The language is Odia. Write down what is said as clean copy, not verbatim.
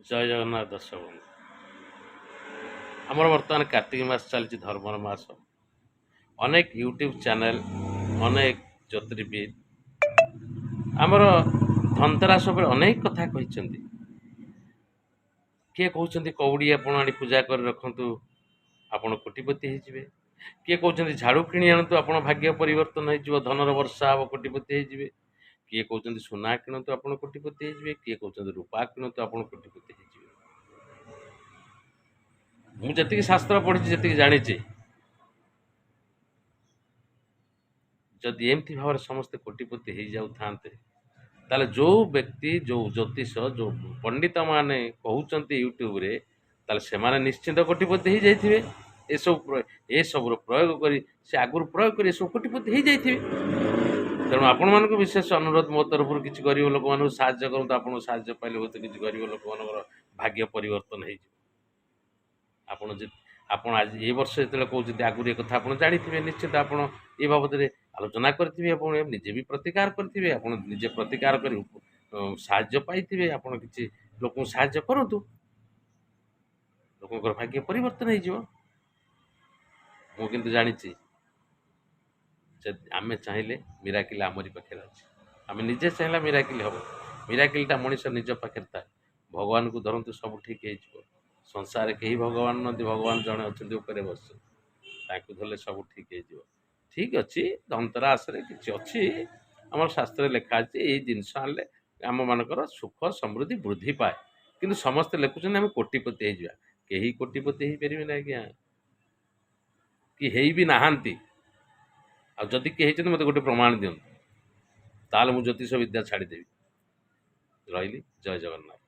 ଜୟ ଜଗନ୍ନାଥ ଦର୍ଶକ ବନ୍ଧୁ। ଆମର ବର୍ତ୍ତମାନ କାର୍ତ୍ତିକ ମାସ ଚାଲିଛି, ଧର୍ମର ମାସ। ଅନେକ ୟୁଟ୍ୟୁବ୍ ଚ୍ୟାନେଲ୍, ଅନେକ ଜ୍ୟୋତିର୍ବିଦ ଆମର ଧନତେରାସ ଉପରେ ଅନେକ କଥା କହିଛନ୍ତି। କିଏ କହୁଛନ୍ତି କଉଡ଼ି ଆପଣ ଆଣି ପୂଜା କରି ରଖନ୍ତୁ, ଆପଣ କୋଟିପତି ହେଇଯିବେ। କିଏ କହୁଛନ୍ତି ଝାଡ଼ୁ କିଣି ଆଣନ୍ତୁ, ଆପଣ ଭାଗ୍ୟ ପରିବର୍ତ୍ତନ ହେଇଯିବ, ଧନର ବର୍ଷା ହେବ, କୋଟିପତି ହେଇଯିବେ। କିଏ କହୁଛନ୍ତି ସୁନା କିଣନ୍ତୁ, ଆପଣ କୋଟିପତି ହେଇଯିବେ। କିଏ କହୁଛନ୍ତି ରୂପା କିଣନ୍ତୁ, ଆପଣ କୋଟିପତି ହେଇଯିବେ। ମୁଁ ଯେତିକି ଶାସ୍ତ୍ର ପଢ଼ିଛି, ଯେତିକି ଜାଣିଛି, ଯଦି ଏମିତି ଭାବରେ ସମସ୍ତେ କୋଟିପତି ହେଇଯାଉଥାନ୍ତେ, ତାହେଲେ ଯେଉଁ ବ୍ୟକ୍ତି, ଯେଉଁ ଜ୍ୟୋତିଷ, ଯେଉଁ ପଣ୍ଡିତମାନେ କହୁଛନ୍ତି ୟୁଟ୍ୟୁବରେ, ତାହେଲେ ସେମାନେ ନିଶ୍ଚିନ୍ତ କୋଟିପତି ହେଇଯାଇଥିବେ। ଏସବୁ ଏସବୁର ପ୍ରୟୋଗ କରି, ସେ ଆଗରୁ ପ୍ରୟୋଗ କରି ଏସବୁ କୋଟିପତି ହେଇଯାଇଥିବେ। ତେଣୁ ଆପଣମାନଙ୍କୁ ବିଶେଷ ଅନୁରୋଧ ମୋ ତରଫରୁ, କିଛି ଗରିବ ଲୋକମାନଙ୍କୁ ସାହାଯ୍ୟ କରନ୍ତୁ। ଆପଣଙ୍କୁ ସାହାଯ୍ୟ ପାଇଲେ ହୁଏତ କିଛି ଗରିବ ଲୋକମାନଙ୍କର ଭାଗ୍ୟ ପରିବର୍ତ୍ତନ ହେଇଯିବ। ଆପଣ ଯେ ଆପଣ ଆଜି ଏ ବର୍ଷ ଯେତେବେଳେ କହୁଛନ୍ତି, ଆଗରୁ ଏ କଥା ଆପଣ ଜାଣିଥିବେ ନିଶ୍ଚିତ। ଆପଣ ଏ ବାବଦରେ ଆଲୋଚନା କରିଥିବେ, ଆପଣ ନିଜେ ବି ପ୍ରତିକାର କରିଥିବେ, ଆପଣ ନିଜେ ପ୍ରତିକାର କରି ସାହାଯ୍ୟ ପାଇଥିବେ। ଆପଣ କିଛି ଲୋକଙ୍କୁ ସାହାଯ୍ୟ କରନ୍ତୁ, ଲୋକଙ୍କର ଭାଗ୍ୟ ପରିବର୍ତ୍ତନ ହେଇଯିବ। ମୁଁ କିନ୍ତୁ ଜାଣିଛି, ଯଦି ଆମେ ଚାହିଁଲେ ମିରାକିଲ୍ ଆମରି ପାଖରେ ଅଛି। ଆମେ ନିଜେ ଚାହିଁଲେ ମିରାକିଲ୍ ହେବ। ମିରାକିଲ୍ଟା ମଣିଷ ନିଜ ପାଖରେ ଥାଏ। ଭଗବାନଙ୍କୁ ଧରନ୍ତୁ, ସବୁ ଠିକ୍ ହେଇଯିବ। ସଂସାରରେ କେହି ଭଗବାନ ନୁହନ୍ତି, ଭଗବାନ ଜଣେ ଅଛନ୍ତି, ଉପରେ ବସିଛନ୍ତି। ତାଙ୍କୁ ଧରିଲେ ସବୁ ଠିକ୍ ହେଇଯିବ। ଠିକ୍ ଅଛି, ଧନତେରାସରେ କିଛି ଅଛି, ଆମର ଶାସ୍ତ୍ରରେ ଲେଖା ଅଛି, ଏଇ ଜିନିଷ ଆଣିଲେ ଆମମାନଙ୍କର ସୁଖ ସମୃଦ୍ଧି ବୃଦ୍ଧି ପାଏ। କିନ୍ତୁ ସମସ୍ତେ ଲେଖୁଛନ୍ତି ଆମେ କୋଟିପତି ହେଇଯିବା। କେହି କୋଟିପତି ହେଇପାରିବେନି ଆଜ୍ଞା, କି ହେଇ ବି ନାହାନ୍ତି। ଆଉ ଯଦି କିଏ ହେଇଛନ୍ତି, ମୋତେ ଗୋଟେ ପ୍ରମାଣ ଦିଅନ୍ତୁ, ତାହେଲେ ମୁଁ ଜ୍ୟୋତିଷ ବିଦ୍ୟା ଛାଡ଼ିଦେବି। ରହିଲି, ଜୟ ଜଗନ୍ନାଥ।